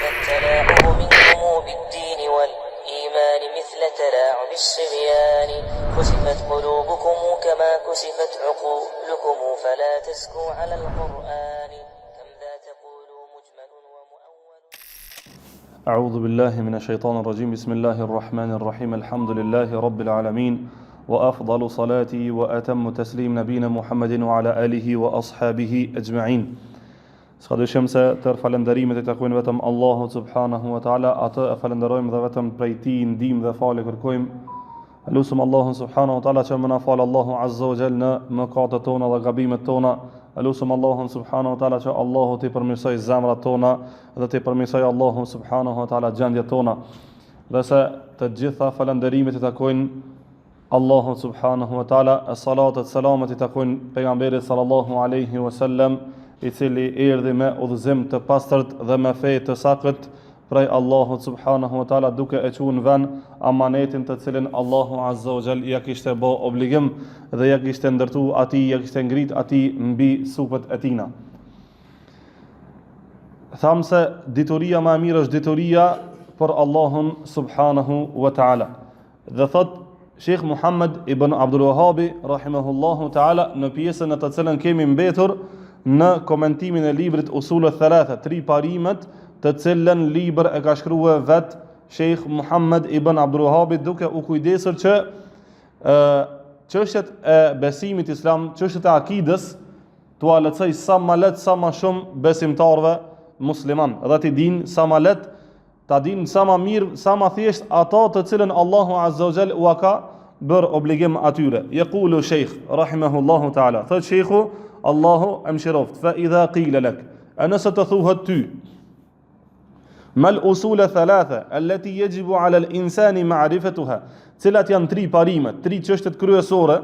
التلاعب منكم بالدين والإيمان مثل تلاعب الصبيان كسفت قلوبكم كما كسفت عقولكم فلا تزكوا على القرآن كم ذا تقول مجمل ومؤول أعوذ بالله من الشيطان الرجيم بسم الله الرحمن الرحيم الحمد لله رب العالمين وأفضل صلاتي وأتم تسليم نبينا محمد وعلى آله وأصحابه أجمعين S'ka dyshim se tërë falënderimet i takojnë vetëm Allahut subhanahu wa taala, atë e falënderojmë dhe vetëm prej tij ndihmë dhe falje kërkojmë. E lusim Allahun subhanahu wa taala që me na fal Allahu azza wa jall në mëkatet tona dhe gabimet tona. E lusim Allahun subhanahu wa taala që Allahu t'i përmirësojë zemrat tona dhe t'i përmirësojë Allahu subhanahu wa taala gjendjet tona. Dhe se të gjitha falënderimet i takojnë Allahut subhanahu wa taala, e salatet selamet i takojnë pejgamberit sallallahu alaihi wasallam, i cili erdhi me udhëzim të pastërt dhe me fe të saktë prej Allahut subhanahu wa taala duke e çu në vend amanetin të cilin Allahu azza wa jall ja kishte bë obligim dhe ja kishte ndërtu atij, ja kishte ngrit atij mbi supet e tina. Thamë se dituria më e mirë është dituria për Allahun subhanahu wa taala. Dhe thot Sheikh Muhammed ibn Abdul Wahhabi rahimahullahu taala në pjesën në të cilën kemi mbetur në komentimin e librit Usul al-Thalatha, tri parimet, të cilën libër e ka shkruar vet Sheikh Muhammed ibn Abdul Wahhabi duke u kujdesur që ë çështjet e besimit islam, çështjet e akidës t'ua lehtësoj sa më lehtë sa më shumë besimtarëve musliman dhe t'i dinë sa më lehtë Ta dinë sa ma mirë, sa ma thjesht ato të cilën Allahu Azza wa Jall ua ka bërë obligim atyre. Jekulu shejh, rahimahullahu ta'ala. Thot shejhu, Allahu e mëshiroft, fa idha qila lek. E nëse të thuhet ty, Mal usul thalatha allati yajibu ala al-insani ma'rifatuha. Cilat janë tri parimet, tri çështjet kryesore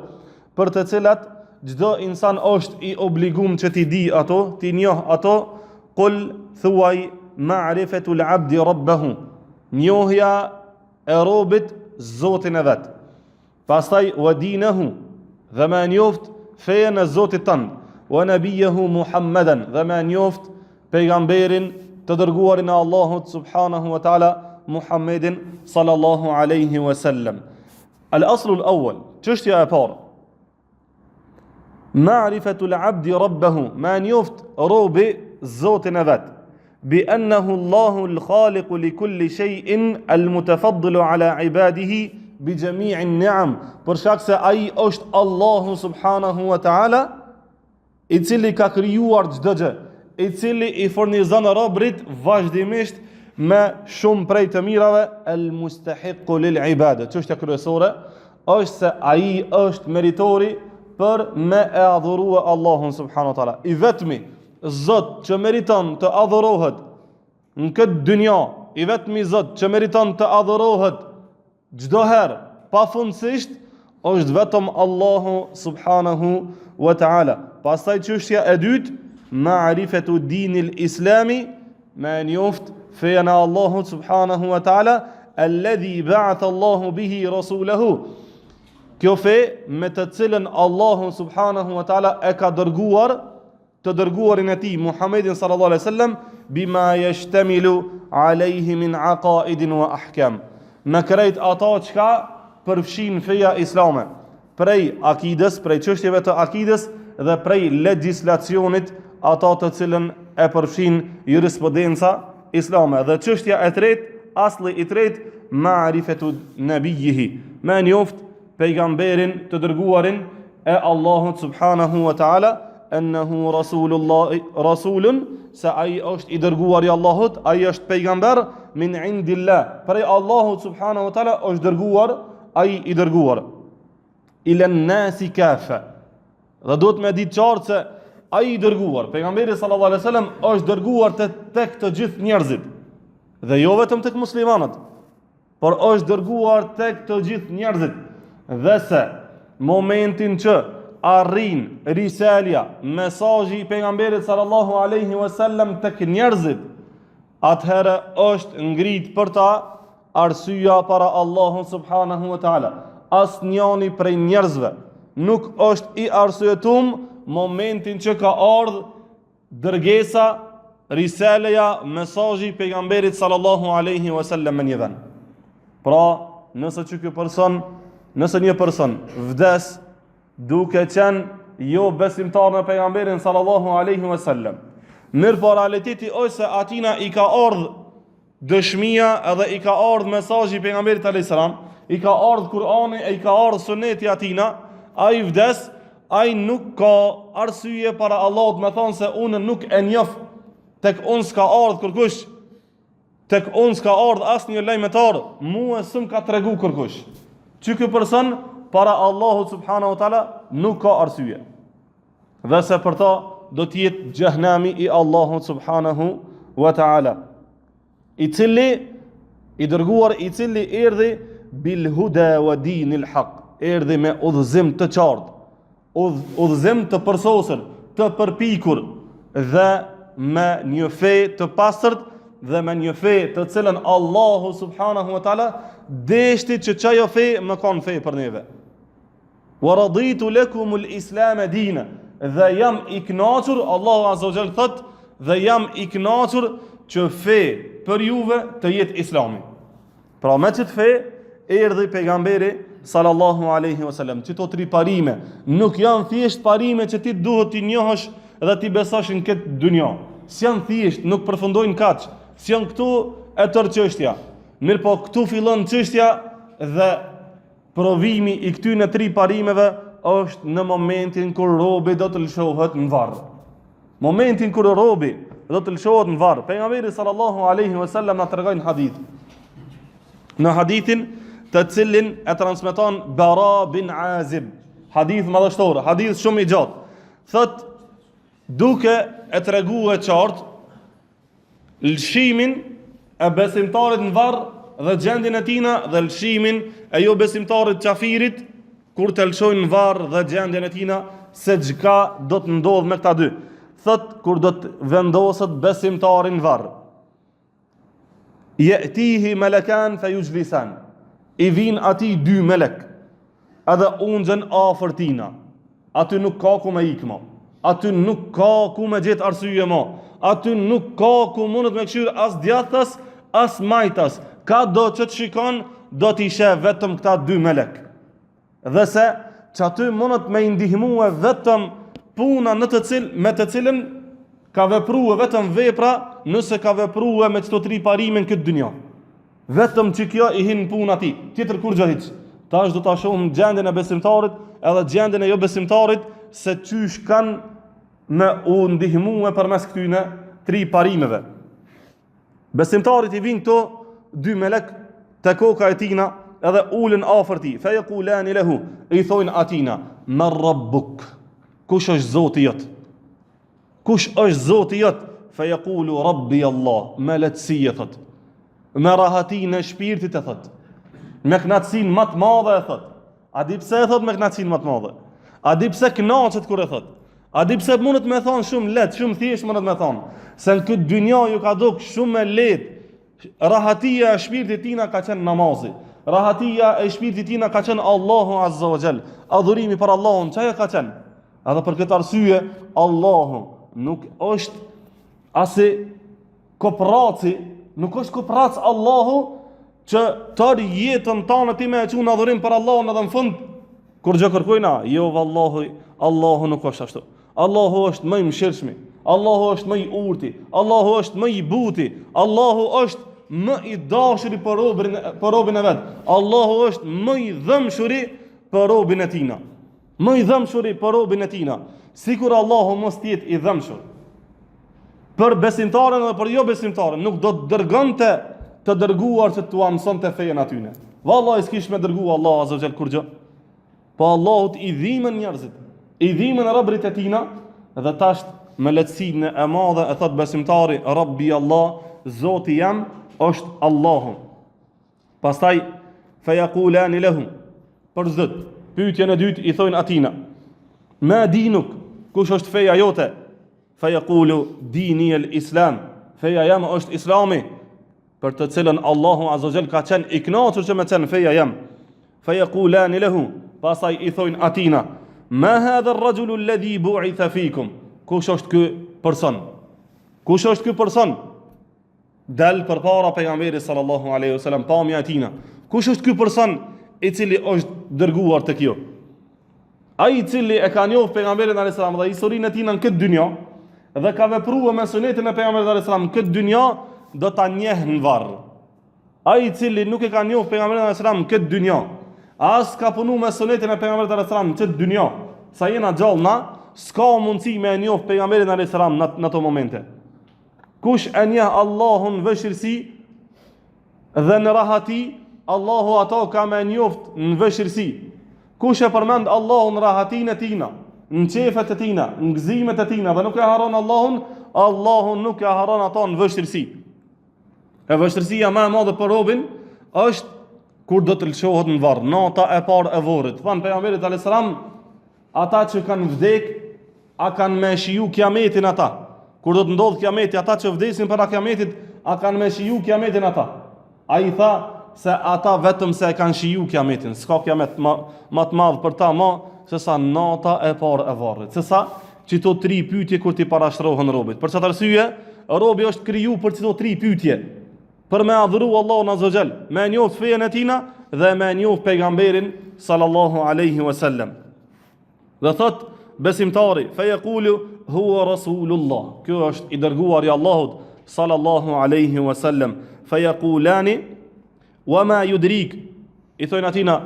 për të cilat çdo insan është i obligum që t'i di ato, t'i njoh ato, kul thuaj ma'rifetul abdi rabbahu, njohja e robit Zotin e vet. Pastaj wa dinahu dhe me njoft fejen e Zotit tënd, wa nabiyahu Muhammeden dhe me njoft pejgamberin të dërguarin e Allahut subhanahu wa taala Muhammedin sallallahu alaihi wasallam. Al aslu al awwal, çështja e parë. Ma'rifatu al-abdi rabbahu, me njoft robi Zotin e vet. Bi annahu Allahu al-khaliq li kulli shay'in al-mutafaddilu ala ibadihi bi jami'i an-ni'am. Për shkak se ai është Allahu subhanahu wa ta'ala, i cili ka krijuar çdo gjë, i cili i furnizon robërit vazhdimisht me shumë prej të mirave, el mustahiqu lil ibade. Çështja kryesore është se ai është meritori për me e adhurua Allahun subhanahu wa taala. I vetmi Zot që meriton të adhurohet në këtë dynja, i vetmi Zot që meriton të adhurohet Çdo herë, pafundësisht, është vetëm Allahu subhanahu wa ta'ala. Pastaj çështja e dytë, ma'rifetu dinil islami, me e njoft fejen e Allahut subhanahu wa ta'ala, alladhi ba'atha Allahu bihi rasulahu. Kjo fe me të cilën Allahu subhanahu wa ta'ala e ka dërguar të dërguarin e tij Muhammedin sallallahu alaihi wasallam bima yashtamilu alayhi min aqaidin wa ahkam me krejt ato çka përfshin feja islame prej akidës, prej çështjeve të akidës dhe prej legjislacionit ato të cilën e përfshin jurisprudenca islame. Dhe çështja e tretë, aslli i tretë, ma'rifetu nabijihi, me njoft pejgamberin të dërguarin e Allahut subhanahu wa taala ennehu rasulullah rasulun se ai është i dërguar i Allahut ai është pejgamber min indillah prej Allahut subhanahu wa taala është dërguar ai i dërguar ila nasi kafa dhe duhet me ditë qartë se ai i dërguar pejgamberi sallallahu alaihi wasallam është dërguar te tek të gjithë njerëzit dhe jo vetëm tek muslimanët por është dërguar tek të gjithë njerëzit dhe se momentin që arrin risalja, mesazhi i pejgamberit sallallahu alaihi wasallam tek njerëzit, atëherë është ngrit për ta arsyeja para Allahut subhanahu wa taala. Asnjani prej njerëzve nuk është i arsyetum momentin që ka ardhë dërgesa. risaleja, mesazhi i pejgamberit sallallahu alaihi wasallam në një vend. Pra, nëse që ky person, nëse një person vdes duke qenë jo besimtar në pejgamberin sallallahu alaihi wasallam, mirëpo realiteti është se atina i ka ardhë dëshmia edhe i ka ardhë mesazhi i pejgamberit alaihi salam, i ka ardhë Kur'ani e i ka ardhë suneti atina, ai vdes, ai nuk ka arsye para Allahut me thonë se unë nuk e njof, tek unë s'ka ardhë kërkush, Tek unë s'ka ardhë asnjë lajmëtar, mua s'm ka tregu kërkush. Që ky person para Allahut subhanahu wa taala nuk ka arsye. Dhe se për ta do të jetë xhehenemi i Allahut subhanahu wa taala. I cili i dërguar i cili erdhi bil huda wa dinil haq, erdhi me udhëzim të qartë, udhëzim të përsosur, të përpikur dhe me një fe të pastërt dhe me një fe të cilën Allahu subhanahu wa taala deshti që qajo fe me kon fe për neve. Wa raditu lakum al-islam dina dhe jam i kënaqur Allahu azza wa jall thot dhe jam i kënaqur që fe për juve të jetë Islami. Pra me qëtë fe, erdhi pejgamberi sallallahu alaihi wasallam. Qëto tri parime nuk janë thjesht parime që ti duhet t'i njohësh dhe t'i besosh në këtë dynja. S'janë thjesht, nuk përfundojnë kaq. S'janë këtu e tërë çështja. Mirëpo këtu fillon çështja dhe Provimi i këtyne tri parimeve është në momentin kur robi do të lëshohet në varr. Momentin kur robi do të lëshohet në varr, pejgamberi sallallahu alaihi wasallam na tregoi në hadith. Në hadithin të cilin e transmeton Bara bin Azib, hadith madhështor, hadith shumë i gjatë. Thot duke e tregue qartë lëshimin e besimtarit në varr dhe gjendjen e tina dhe lëshimin e jo besimtarit qafirit kur të lëshojnë në varr dhe gjendjen e tina se çka do të ndodhë me këta dy. Thot kur do të vendoset besimtari në varr. Je'tihi melekan fe juxhlisan. I vijnë atij dy melek. Edhe ungjen afër tina. Aty nuk ka ku me ikë mo. Aty nuk ka ku me gjetë arsye mo. Aty nuk ka ku mundet me kqyrë as djathtas, as majtas. Ka do që të shikon, do t'i sheh vetëm këta dy melek. Dhe se që aty mundet me i ndihmue vetëm puna në të cil, me të cilën ka veprue vetëm vepra, nëse ka veprue me qëto tri parime në këtë dynja. Vetëm që kjo i hin në punë atij, tjetër kurgjë hiç. Tash do ta shohim gjendjen e besimtarit edhe gjendjen e jobesimtarit se qysh kanë me u ndihmue përmes këtyne tri parimeve. Besimtarit i vijnë këto dy melek te koka e tina edhe ulen afër tij. Fe jekulani lehu, i thojnë atina, men rabbuk, kush është zoti jot? Kush është Zoti jot? Fe jekulu Rabbi Allah, me lehtësi e thot. Me rahatinë e shpirtit e thot. Me knaqësinë ma të madhe e thot. A di pse e thot me knaqësinë ma të madhe? A di pse knaqet kur e thot? A di pse mundet me thonë shumë lehtë, shumë thjesht mundet me thonë? Se në këtë dynja ju ka duk shumë e lehtë. Rahatia e shpirtit tina ka qenë namazi. Rahatia e shpirtit tina ka qenë Allahu Azza wa Jall. Adhurimi për Allahun, qajo ka qenë? Edhe për këtë arsye, Allahu nuk është asi koprraci, nuk është koprrac Allahu që tërë jetën tane ti me e çu në adhurim për Allahun edhe në fund, kurgjë kërkujna, jo vallahi, Allahu nuk është ashtu. Allahu është më i mëshirshmi, Allahu është më i urti, Allahu është më i buti, Allahu është më i dashuri për robin, për robin e vet, Allahu është më i dhëmshuri për robin e tina. Më i dhëmshuri për robin e tina, sikur Allahu mos të jetë i dhëmshur. Për besimtarin dhe për jo besimtarin, nuk do të dërgonte të dërguar që t'ua mësonte fejen atyne. Vallahi s'kish me dërgu Allahu azza wa jall kurgjë. Po Allahut i dhimen njerëzit, i dhimen robërit e tina dhe tash me lehtësinë e madhe e thot besimtari Rabbi Allah, Zoti jem është Allahu. Pastaj fe jekulani lehu për së dyti, pyetjen e dytë i thojnë atina. Ma dinuk, kush është feja jote? Fe jekulu dini el islam. Feja jem është islami, për të cilën Allahu Azza wa Jall ka qenë i kënaqur që me qenë feja jem. Fe jekulani lehu, pastaj i thojnë atina. Ma hadha ar-rajulu alladhi bu'itha fikum? Kush është ky person? Kush është ky person? Del përpara pejgamberit sallallahu alaihi wasallam pamja e tina. Kush është ky person i cili është dërguar tek ju? Ai i cili e ka njohur pejgamberin alaihi salam dhe historinë e tina në këtë dynja dhe ka vepruar me sunetin e pejgamberit alaihi salam në këtë dynja, do ta njeh në varr. Ai i cili nuk e ka njohur pejgamberin alaihi salam në këtë dynja, as ka punu me sunetin e pejgamberit alaihi salam në këtë dynja, sa jena gjallë na, s'ka mundësi me e njoh pejgamberin alaihi salam në, në ato momente. Kush e njeh Allahun në vështirësi dhe në rahati, Allahu ato ka me njoft në vështirësi. Kush e përmend Allahun në rahatinë e tina, në qefet e tina, në gëzimet e tina dhe nuk e harron Allahun, Allahu nuk e harron ato në vështirësi. E vështirësia më e madhe për robin është kur do të lëshohet në varr, nata e parë e vorrit. Thanë pejgamberit alayhis salam, ata që kanë vdek, a kanë me shiju kiametin ata? Kur do të ndodhë kiameti, ata që vdesin para kiametit, a kanë me shiju kiametin ata? Ai tha se ata vetëm se e kanë shiju kiametin, s'ka kiamet ma, ma të madh për ta ma, se sa nata e parë e varrit, se sa qito tri pyetje kur t'i parashtrohen robit. Për qat arsye, robi është kriju për qito tri pyetje, për me adhuru Allahun azze ve xhel, me e njoft fejen e tina dhe me e njoft pejgamberin sallallahu alaihi wasallam. Dhe thot besimtari, fe jekulu huwa rasulullah. Ky është i dërguari i Allahut sallallahu alaihi wasallam. Fe jekulani wa ma yudrik. I thojnë atina,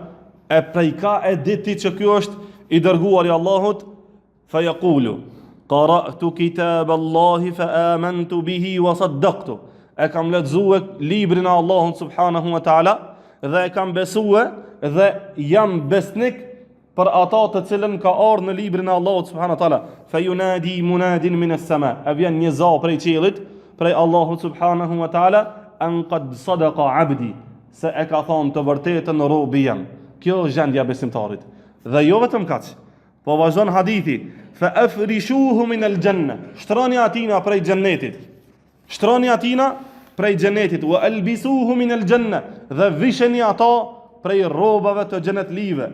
e prej ka e di ti që ky është i dërguari i Allahut? Fe jekulu qara'tu kitab Allahi fa amantu bihi wa saddaqtu. E kam lexue librin e Allahut subhanahu wa taala dhe e kam besue dhe jam besnik për ata të cilën ka ardhur në librin e Allahut subhanahu wa taala fa yunadi munadin min as-sama e vjen një za prej qiellit prej Allahut subhanahu wa taala an qad sadaqa abdi se e ka thonë të vërtetën robi jem kjo është gjendja e besimtarit dhe jo vetëm kaq po vazhdon hadithi fa afrishuhu min al-janna shtroni atina prej xhennetit Shtroni atina prej xhenetit wa albisuhu min al-janna dhe visheni ato prej rrobave të xhenetlive.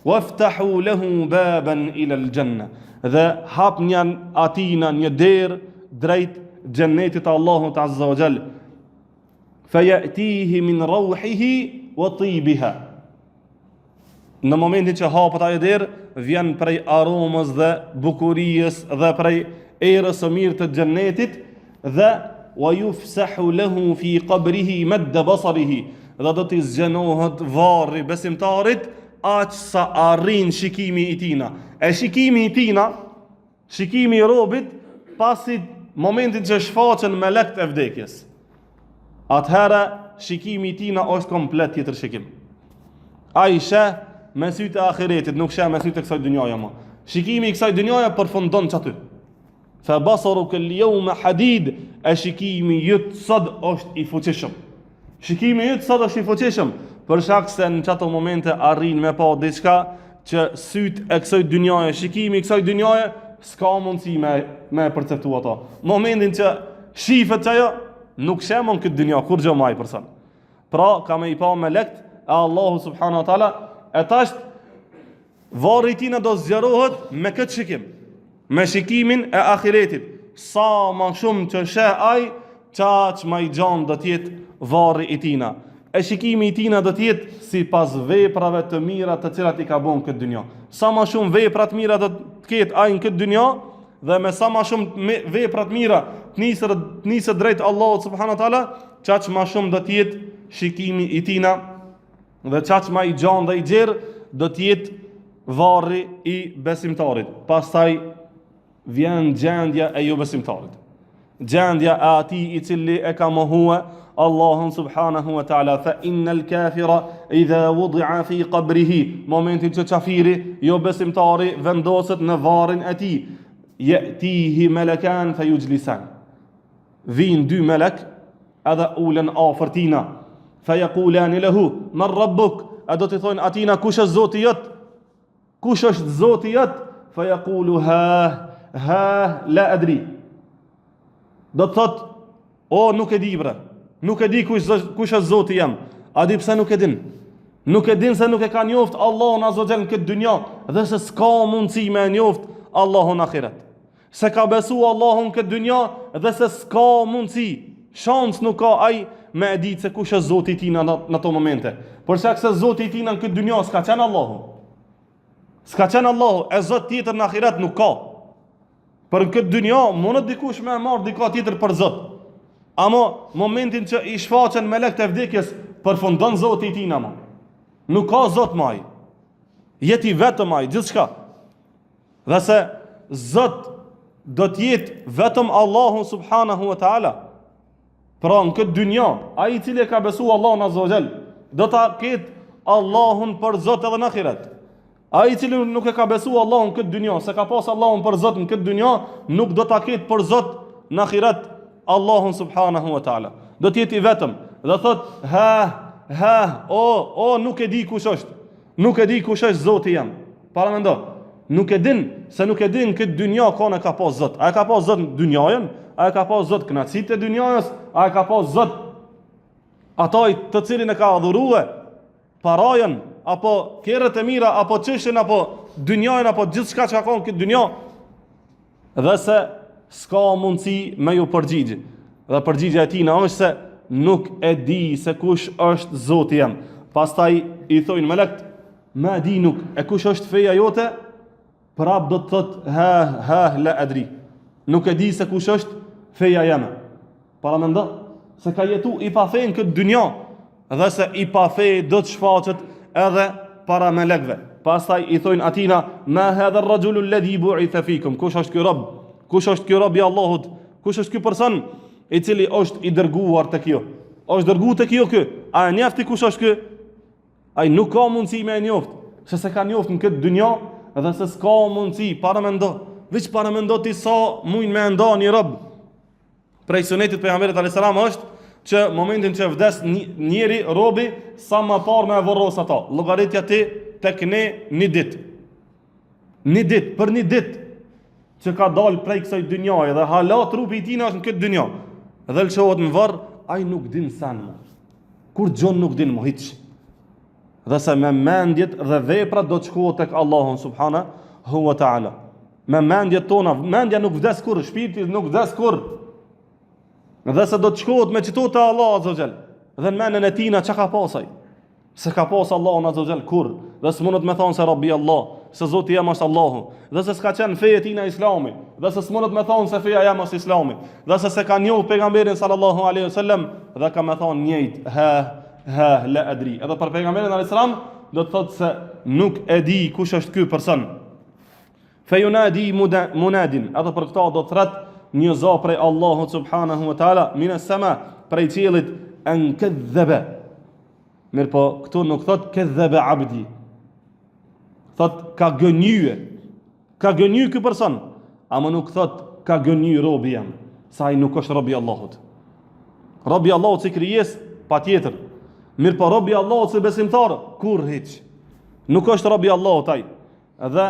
Waftahu lahu baban ila al-janna dhe hapnja atina një derë drejt xhenetit të Allahut azza wa jall. Fa yatihi min rawhihi wa tibiha. Në momentin që hapet ajo derë, vjen prej aromës dhe bukurisë dhe prej erës së mirë të xhennetit dhe wa yufsahu lahu fi qabrihi madd basarihi dhe do t'i zgjenohet varri besimtarit aq sa arrin shikimi i tina. E shikimi i tina, Shikimi i robit pasi momentin që shfaqen melekt e vdekjes. Atëherë shikimi i tina është komplet tjetër shikim. Ai sheh me sytë e ahiretit, nuk sheh me sytë e kësaj dynjaje më. Shikimi i kësaj dynjaje përfundon qaty. Fa basaruka al-yawma hadid, e shikimi yt sot është i fuqishëm. Shikimi yt sot është i fuqishëm, për shkak se në qato momente arrin me pa diçka që sytë e kësaj dynjaje, shikimi i kësaj dynjaje s'ka mundësi me me e perceptu ato. Momentin që shifet qajo, nuk sheh mo në këtë dynja kurgjo ma ai person. Pra ka me i pa melekt e Allahu subhanahu wa taala e tash Varri i tina do zgjerohet me këtë shikim, me shikimin e ahiretit. Sa ma shumë që sheh ai, qaq ma i gjanë do t'jetë varri i tina. E shikimi i tina do t'jetë sipas veprave të mira të cilat i ka bo në këtë dynja. Sa ma shumë vepra të mira do të ketë ai në këtë dynja, dhe me sa ma shumë vepra të mira të niset, të niset drejt Allahut subhanahu wa taala, qaq ma shumë do t'jetë shikimi i tina Dhe qaq ma i gjanë dhe i gjerë do të jetë varri i besimtarit. Pastaj vjen gjendja e jobesimtarit. Gjendja e atij i cili e ka mohue Allahun subhanahu wa ta'ala fa innal kafira idha wudi'a fi qabrihi momentin që qafiri jobesimtari vendoset në varrin e tij yatihi malakan fa yujlisan Vijnë dy melek edhe ulen afër tina. Fa yaqulani lahu man rabbuk? E do t'i thonë atina kush është Zoti jot? Kush është Zoti jot? Fa yaqulu ha ha la adri. Do të thotë, o nuk e di bre. Nuk e di kush kush është Zoti jem. A di pse nuk e din? Nuk e din se nuk e ka njoft Allahun azza xhel në këtë dynja dhe se s'ka mundësi me e njoft Allahun n'ahiret. S'e ka besu Allahun këtë dynja dhe se s'ka mundësi, shans nuk ka ai me e ditë se kush është Zoti i tij në, në ato momente. Për shkak se Zoti i tij në këtë dynja s'ka qenë Allahu. S'ka qenë Allahu, e Zot tjetër në ahiret nuk ka. Për në këtë dynja, mundet dikush me e marrë dika tjetër për Zot. Amo, momentin që i shfaqen melekët e vdekjes, përfundon Zoti i tij ama. Nuk ka Zot ma ai. Jet i vetëm ai, gjithçka. Dhe se Zot do të jetë vetëm Allahu subhanahu wa taala. Pra në këtë dynja, ai i cili e ka besu Allahun azza wa jall, do ta ketë Allahun për Zot edhe në ahiret. Ai i cili nuk e ka besu Allahun në këtë dynja, s'e ka pas Allahun për Zot në këtë dynja, nuk do ta ketë për Zot në ahiret Allahun subhanahu wa taala. Do të jetë i vetëm dhe thot ha ha o o nuk e di kush është. Nuk e di kush është Zoti jem. Paramendo, nuk e din se nuk e din këtë dynja kon e ka pas Zot. A e ka pas Zot dynjajën? A e ka pas Zot kënaqësitë e dynjajës? A e ka pas Zot ato të cilin e ka adhurue? Parajën apo kerret e mira apo çështjen apo dynjajën apo gjithçka që ka kon këtë dynja? Dhe se s'ka mundësi me ju përgjigj. Dhe përgjigja e tina është se nuk e di se kush është Zoti jem. Pastaj i thojnë melekt, ma dinuk, e kush është feja jote? Prap do të thot, ha, ha, la edri. Nuk e di se kush është feja jeme. Paramendo, se ka jetu i pa fe në këtë dynja, dhe se i pa fe do të shfaqet edhe para melekve. Pastaj i thojnë atina, ma hadha rraxhulu ledhi buithe fikum, kush është ky rob, kush është ky rob i Allahut, kush është ky person i cili është i dërguar tek ju. është dërgu tek ju ky, a e njeh ti kush është ky? Ai nuk ka mundësi me e njoft, se s'e ka njoft në këtë dynja dhe se s'ka mundësi, paramendo, veç paramendo ti sa mujnë me e nda një rob, Prej sunetit pejgamberit alayhis salam është që momentin që vdes njeri robi sa më parë me e vorros ato. Llogaritja ti tek ne një ditë. Një ditë, për një ditë që ka dalë prej kësaj dynjaje dhe hala trupi i tina është në këtë dynja. Dhe lëshohet në varr, ai nuk din sen më. Kurgjo nuk din më hiç. Dhe se me mendjet dhe veprat do të shkohet tek Allahu subhanahu wa taala. Me mendjet tona, mendja nuk vdes kurrë, shpirti nuk vdes kurrë. Dhe se do të shkohet me qito te Allahu azza xhel. Dhe në mendjen e tina çka ka pas ai? S'e ka pas Allahun azza xhel kurrë. Dhe s'mundet me thonë se Rabbi Allah, se Zoti jem është Allahu, dhe se s'ka qenë feja e tina Islami, dhe se s'mundet me thonë se feja jem është Islami, dhe se s'e ka njohur pejgamberin sallallahu alaihi wasallam dhe ka me thonë njëjtë, ha ha la adri. Edhe për pejgamberin alaihi salam do të thotë se nuk e di kush është ky person. Fe junadi munadin, edhe për këta do të thret një za prej Allahut subhanahu wa taala, mine sema prej qiellit en kedhebe. Mirëpo, këtu nuk thot kedhebe abdi. Thot ka gënjye. Ka gënjy ky person. Ama nuk thot ka gënjy robi jem, se ai nuk është robi i Allahut. Robi i Allahut si krijesë, patjetër. Mirëpo robi i Allahut si besimtar, kurrë hiç. Nuk është robi i Allahut ai. Dhe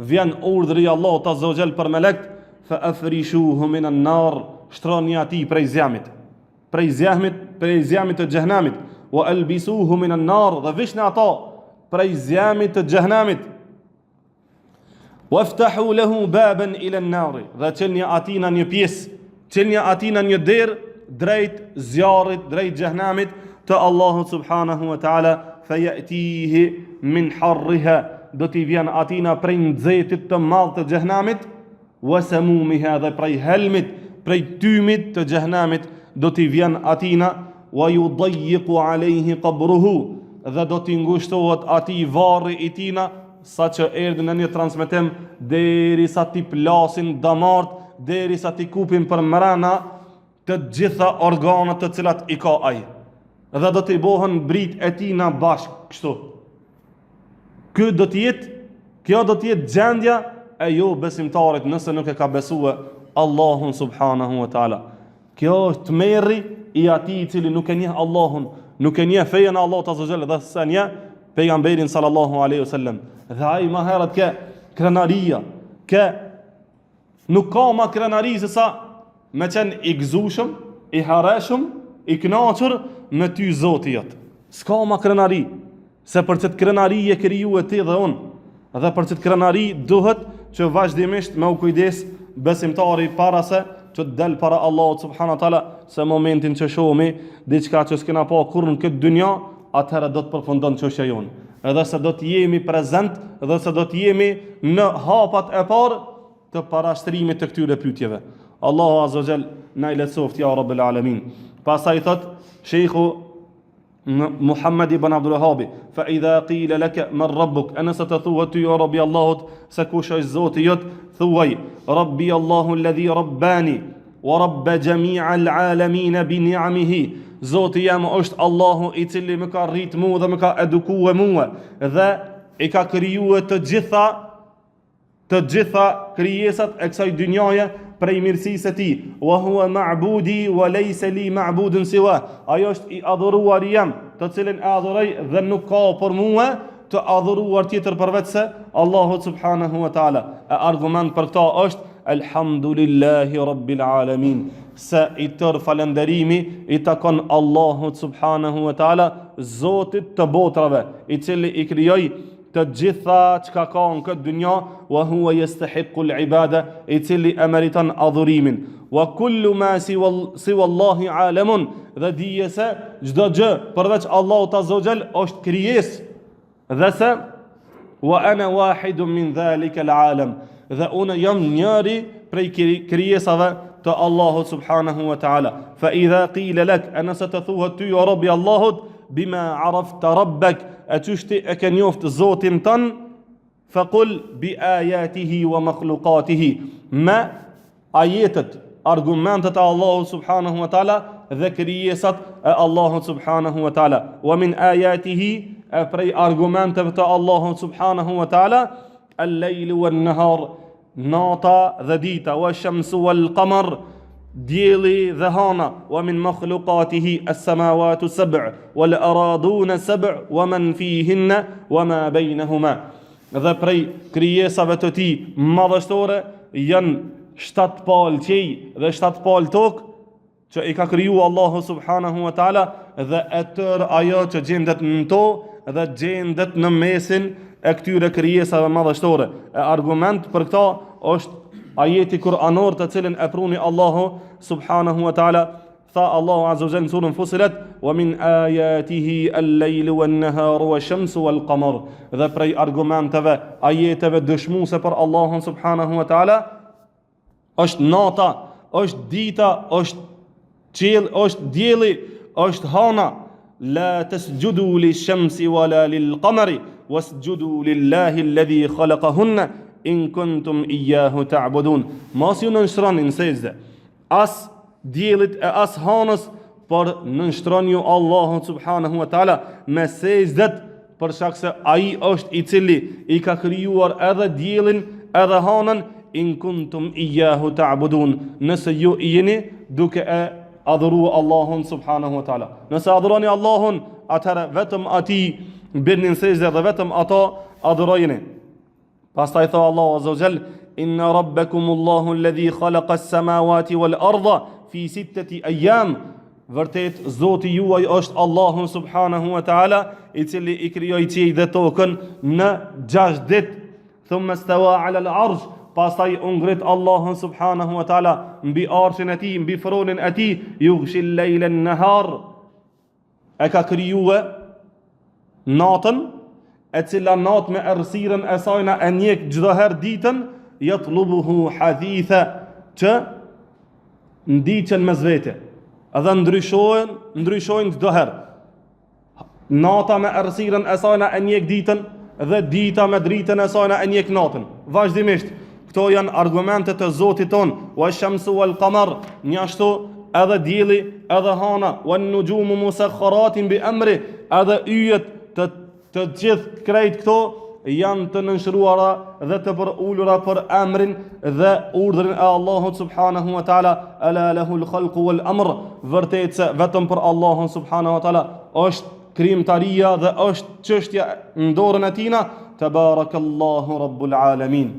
vjen urdhri i Allahut azza wa jall për melekt, fa afrishuhu min an-nar, shtroni atij prej zjamit. Prej zjamit, prej zjamit të xhehenemit, wa albisuhu min an-nar, dhe vishni ato prej zjamit të xhehenemit. Waftahu lahu baban ila an-nar, dhe çelni atina një pjesë, çelni atina një derë drejt zjarrit, drejt xhehenemit të Allahut subhanahu wa taala, fa yatihi min harriha, do t'i vjen atina prej nxehtit të madh të xhehenemit, wa samumiha dhe prej helmit, prej tymit të xhehenemit do t'i vjen atina wa yudayyiqu alayhi qabruhu dhe do t'i ngushtohet atij varri i tina sa që erdhi në një transmetim derisa t'i plasin damart, derisa t'i kupin për mrena të gjitha organet të cilat i ka ai. Dhe do t'i bohen brit e tina bashkë kështu. Ky do të jetë, kjo do të jetë gjendja e jo besimtarit nëse nuk e ka besue Allahun subhanahu wa taala. Kjo është tmerri i atij i cili nuk e njeh Allahun, nuk e njeh fejën e Allahut azza xhel dhe s'e njeh pejgamberin sallallahu alaihi wasallam. Dhe ai më herët ke krenaria, ke nuk ka ma krenari se sa me qenë i gëzueshëm, i hareshëm, i kënaqur me ty Zoti jot. S'ka ma krenari, se për qët krenari je krijue ti dhe unë. Dhe për qët krenari duhet që vazhdimisht me u kujdes besimtari para se që të del para Allahut subhanahu wa taala se momentin që shohmi diçka që s'kena pa kurrë në këtë dynja, atëherë do të përfundon çështja jonë. Edhe se do të jemi prezent dhe se do të jemi në hapat e parë të parashtrimit të këtyre pyetjeve. Allahu azza wa jall na i lehtësoftë ja rabbel alamin. Pastaj thot Sheikhu Muhammed ibn Abdul Wahhabi, fa idha qila laka man rabbuk, e nëse të thuhet ty o robi Allahut se kush është Zoti jot, thuaj Rabbi Allahu alladhi rabbani wa rabba jami'a al-alamin bi ni'amihi. Zoti jem është Allahu i cili më ka rrit mua dhe më ka edukue mua dhe i ka krijue të gjitha të gjitha krijesat e kësaj dynjaje prej mirësisë së tij. Wa huwa ma'budi wa laysa li ma'budun siwa. Ai është i adhuruari jem, të cilin e adhuroj dhe nuk ka për mua të adhuruar tjetër përveç se Allahut subhanahu wa taala. E argument për këta është Elhamdulillahi Rabbil Alamin se i tërë falënderimi i takon Allahut subhanahu wa taala, Zotit të botrave, i cili i krijoi të gjitha çka ka në këtë dynja, wa huwa yastahiqu al-ibada, i cili e meriton adhurimin. Wa kullu ma siwa siwa Allahi alamun, dhe dije se çdo gjë përveç Allahut azza wa jall është krijesë. Dhe se wa ana wahidun min dhalika al-alam, dhe unë jam njëri prej krijesave të Allahut subhanahu wa taala. Fa idha qila lak, e nëse të thuhet ty o robi Allahut, bima arafta rabbak, e qysh ti e ke njoft Zotin tënd, fa qul bi ayatihi wa makhluqatihi, me ajetet, argumentet e Allahut subhanahu wa taala dhe krijesat e Allahut subhanahu wa taala. Wa min ayatihi, e prej argumenteve të Allahut subhanahu wa taala, al-lejlu wan-nahar, nata dhe dita, wa shamsu wal qamar, dielli dhe hana, wa min makhluqatihi as-samawati sab' wal aradun sab' wa man fihinna wa ma bainahuma. Dhe prej krijesave të tij madhështore janë shtatë palë qiej dhe shtatë palë tokë, që i ka kriju Allahu subhanahu wa taala dhe e tërë ajo që gjendet në to dhe gjendet në mesin e këtyre krijesave madhështore. E argument për këta është ajeti kuranor të cilin e pruni Allahu subhanahu wa taala tha Allahu azza wa jalla në surën Fusilet wa min ayatihi al-laylu wan-naharu wash-shamsu wal-qamar dhe prej argumenteve ajeteve dëshmuese për Allahun subhanahu wa taala është nata, është dita, është qiell, është dielli, është hana. La tasjudu lish-shamsi wala lil-qamari wasjudu lillahi alladhi khalaqahunna in kuntum iyyahu ta'budun. Mos ju nënshtroni në sexhde as diellit e as hanës, por nënshtronju Allahut subhanahu wa taala me sexhdet për shkak se ai është i cili i ka krijuar edhe diellin edhe hanën in kuntum iyyahu ta'budun nëse ju jeni duke e adhuru Allahun subhanahu wa taala nëse adhuroni Allahun atëherë vetëm atij bjerni në sexhde dhe vetëm ato adhurojeni Pastaj tha Allahu Azza wa Jall, Inna rabbakum Allahu alladhi khalaqa as-samawati wal arda fi sittati ayyam. Vërtet Zoti juaj është Allahu subhanahu wa taala, i cili i krijoi qiejt dhe tokën në 6 ditë. Thumma stawa ala al-arsh, pastaj u ngrit Allahu subhanahu wa taala mbi arshin e tij, mbi fronin e tij, yughshi al-layla an-nahar. E ka krijue natën, e cila natë me errësirën e sajna e njek çdo herë ditën, jatlubuhu hathitha, që ndiqen mes vete, edhe ndryshojnë, ndryshojnë çdo herë. Nata me errësirën e sajna e njek ditën, dhe dita me dritën e sajna e njek natën. Vazhdimisht, këto janë argumente të Zotit tonë, wa shamsu wal qamar, njashtu edhe dielli, edhe hana, wan nujumu musakharatin bi amri, edhe yjet të të gjithë krejt këto janë të nënshtruara dhe të përulura për emrin dhe urdhrin e Allahut subhanahu wa taala, ala lahul khalqu wal amr, vërtet se vetëm për Allahun subhanahu wa taala është krijimtaria dhe është çështja në dorën e tina, tabarakallahu rabbul alamin.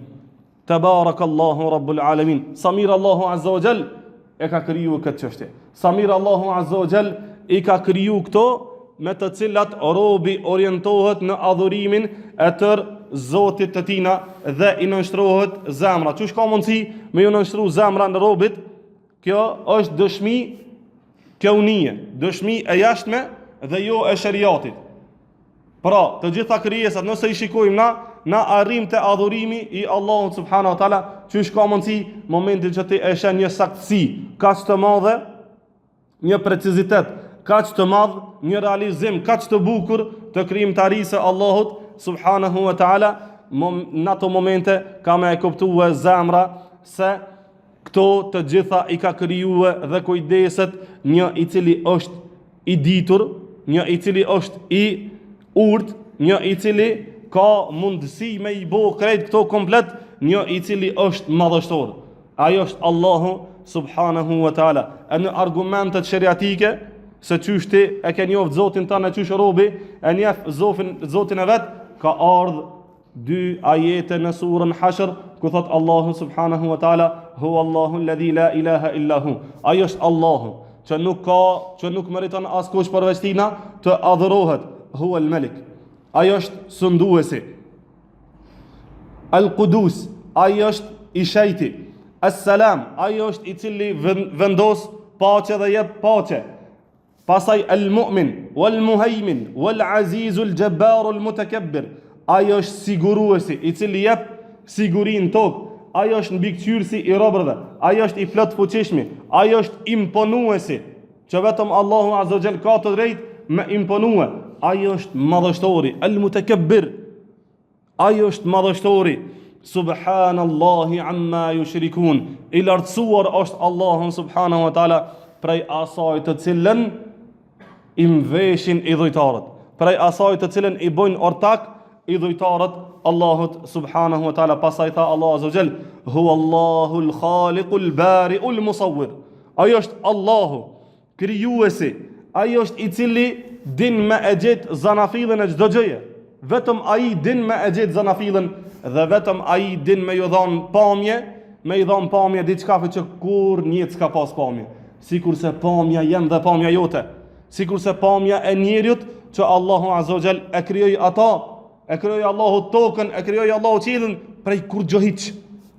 Tabarakallahu rabbul alamin. Sa mirë Allahu azza wa jall e ka kriju këtë çështje. Sa mirë Allahu azza wa jall i ka kriju këto. me të cilat robi orientohet në adhurimin e tërë Zotit të tina dhe i nënshtrohet zemra. Qysh ka mundësi me ju nënshtru zemra në robit? Kjo është dëshmi keunije, dëshmi e jashtme dhe jo e sheriatit. Pra, të gjitha krijesat, nëse i shikojmë na, na arrijmë te adhurimi i Allahut subhanahu wa taala, qysh ka mundësi momentin që ti e sheh një saktësi kaq të madhe, një precizitet kaq të madh, një realizim kaq të bukur të krijimtarisë së Allahut subhanahu wa taala, në ato momente ka me e kuptue zemra se këto të gjitha i ka krijue dhe kujdeset një i cili është i ditur, një i cili është i urtë, një i cili ka mundësi me i bo krejt këto komplet, një i cili është madhështor. Ai është Allahu subhanahu wa taala. E në argumentet sheriatike se qysh ti e ke njoft Zotin tënd e qysh robi e njeh Zotin Zotin e vet, ka ardh dy ajete në surën Hashr ku thot Allahu subhanahu wa taala huwa Allahu alladhi la ilaha illa hu. Ai është Allahu që nuk ka që nuk meriton askush përveç tina të adhurohet. Huwa al-Malik. Ai është sunduesi. Al Kudus, ai është i shejti. Es Selam, ai është i cili vendos paqe dhe jep paqe. Pastaj El Mu'min, Wal Muhaymin, Wal Azizul Jabbar Al Mutakabbir, ai është siguruesi, i cili jep siguri në tokë. Ai është mbikëqyrësi i robërve, ai është i plotfuqishmi, ai është imponuesi, që vetëm Allahu Azza wa Jall ka të drejtë me imponue. Ai është madhështori, El Mutakabbir. Ai është madhështori. Subhanallahi amma yushrikun. I lartësuar është Allahu subhanahu wa taala prej asaj të cilën i mveshin idhujtarët, prej asaj të cilën i bojnë ortak idhujtarët Allahut subhanahu wa taala. Pastaj tha Allahu azza wa jall, huwa Allahu al-khaliqul bari'ul musawwir. Ai është Allahu, krijuesi, ai është i cili din me e gjet zanafillën e çdo gjëje. Vetëm ai din me e gjet zanafillën dhe vetëm ai din me ju dhon pamje, me i dhon pamje diçkafe që kurrë n'jetë s'ka pas pamje. Sikurse pamja jem dhe pamja jote, sikurse pamja e njeriut që Allahu Azza wa Jall e krijoi ata, e krijoi Allahu tokën, e krijoi Allahu qiellin prej kurrgjë hiç,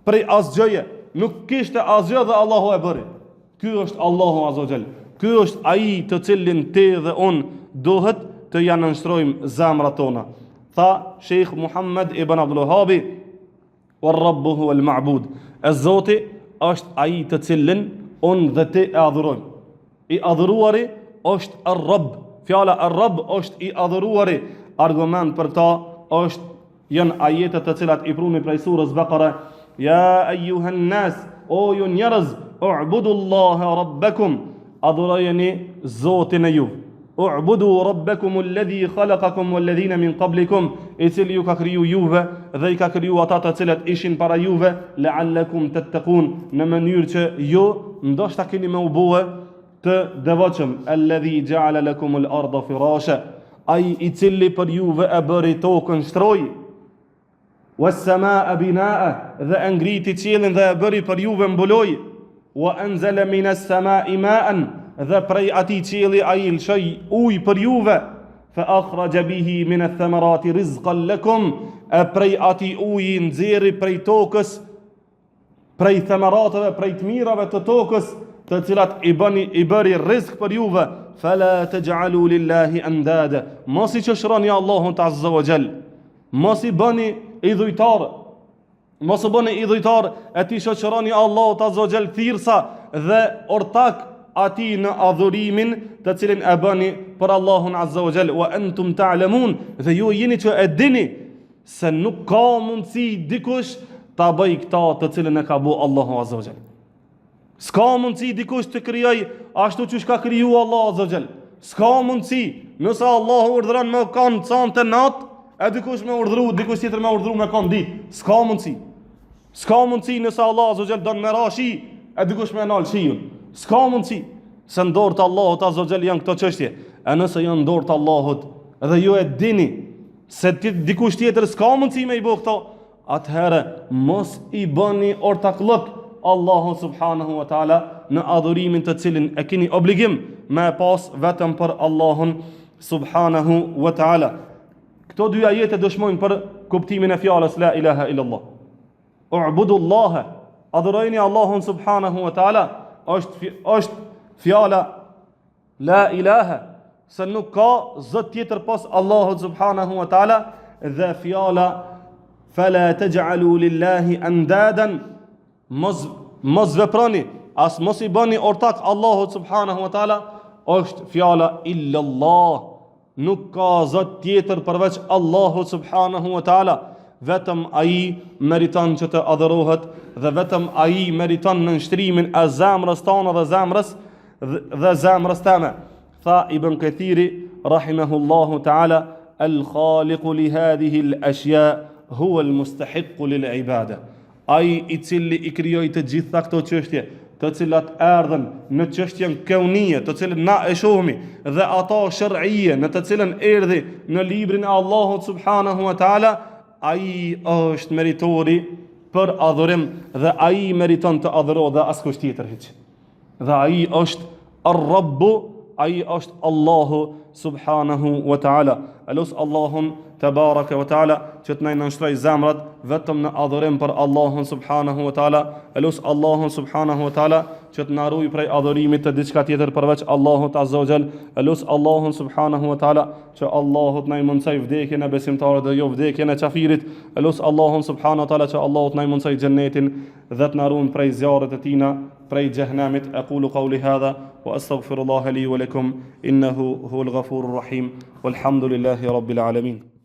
prej asgjëje, nuk kishte asgjë dhe Allahu e bëri. Ky është Allahu Azza wa Jall. Ky është ai të cilin ti dhe unë duhet të ja nënshtrojmë zemrat tona. Tha Sheikh Muhammed ibn Abdul Wahhabi, "Wa Rabbu huwa al-ma'bud." E Zoti është ai të cilin unë dhe ti e adhurojmë. I adhuruari është Ar-Rabb. Fjala Ar-Rabb është i adhuruari. Argument për ta është Janë ajetet të cilat i pruni prej surës Bekare, Ja ejuhen nas, o ju njerëz, u'budu Allahe rabbekum, adhurojeni Zotin e juv. U'budu rabbekum alladhi khalaqakum walladhina min qablikum, i cili ju ka kriju juve dhe i ka kriju ata të cilët ishin para juve, la'allakum tattaqun, në mënyrë që ju ndoshta keni me u bue të devotshëm, alladhi ja'ala lakum al-ardha firasha, ai i cili për juve e bëri tokën shtrojë, was-samaa binaa, dhe e ngriti qiellin dhe e bëri për juve mbulojë, wa anzala minas samai ma'an, dhe prej atij qielli ai lëshoi ujë për juve, fa akhraja bihi min ath-thamarati rizqan lakum, e prej atij uji nxjerri prej tokës prej themerateve, prej të mirave të tokës, të cilat i bëni i bëri rizk për juve, fala taj'alu lillahi andada. Mos i shoqëroni Allahut azza wa jall. Mos i bëni idhujtar. Mos u bëni idhujtar e t'i shoqëroni Allahut azza wa jall thirrsa dhe ortak atij në adhurimin të cilin e bëni për Allahun azza wa jall wa antum ta'lamun dhe ju jeni që e dini Se nuk ka mundësi dikush ta bëj këta të cilën e ka bo Allahu Azza wa Jall. S'ka mundësi dikush të krijoj ashtu qysh ka kriju Allahu Azza wa Jall. S'ka mundësi, nëse Allahu urdhëron me kanë cante natë, e dikush me urdhëru, dikush tjetër me urdhëru me kanë ditë. S'ka mundësi. S'ka mundësi nëse Allahu Azza wa Jall don me ra shi, e dikush me nal shiun. S'ka mundësi. Se në dorë të Allahut Azza wa Jall janë këto çështje. E nëse janë në dorë të Allahut, edhe ju e dini Se ti, dikush tjetër s'ka mundësi me i bo këto, atëherë mos i bëni ortakllëk Allahu subhanahu wa taala në adhurimin të cilin e keni obligim me e pas vetëm për Allahun. subhanahu wa taala. Këto dy ajete dëshmojnë për kuptimin e fjalës la ilaha illallah. U'budu Allaha, adhurojeni Allahun subhanahu wa taala, është është fjala la ilaha, se nuk ka zot tjetër pos Allahut subhanahu wa taala dhe fjala fala taj'alu lillahi andadan Mos mos veproni, as mos i bëni ortak Allahut subhanahu wa taala, është fjala illallah. Nuk ka zot tjetër përveç Allahut subhanahu wa taala. Vetëm ai meriton që të adhurohet dhe vetëm ai meriton nënshtrimin e zemrës tonë dhe zemrës dhe zemrës teme. Tha Ibn Kathiri rahimahullahu taala al khaliqu li hadhihi al ashya huwa al mustahiq lil ibada. Ai i cili i krijoi të gjitha këto çështje, të cilat erdhën në çështjen keunije, të cilën na e shohmi, dhe ato sher'ije, në të cilën erdhi në librin e Allahut subhanahu wa taala, ai është meritori për adhurim dhe ai meriton të adhurohet dhe askush tjetër hiç. Dhe ai është Ar-Rabbu, ai është Allahu subhanahu wa taala. E lus Allahun tebareke wa taala që të na i nënshtroj zemrat vetëm në adhurim për Allahun subhanahu wa taala. E lus Allahun subhanahu wa taala që të na ruaj prej adhurimit të diçka tjetër përveç Allahut azza wa jall. E lus Allahun subhanahu wa taala që Allahu të na i mundësoj vdekjen e besimtarit dhe jo vdekjen e qafirit. E lus Allahun subhanahu wa taala që Allahu të na i mundësoj xhennetin dhe të na ruan prej zjarrit të tina, prej xhehenemit. Aqulu qawli hadha wa astaghfirullaha li wa lakum innahu huwal ghafurur rahim. Walhamdulillahi rabbil alamin.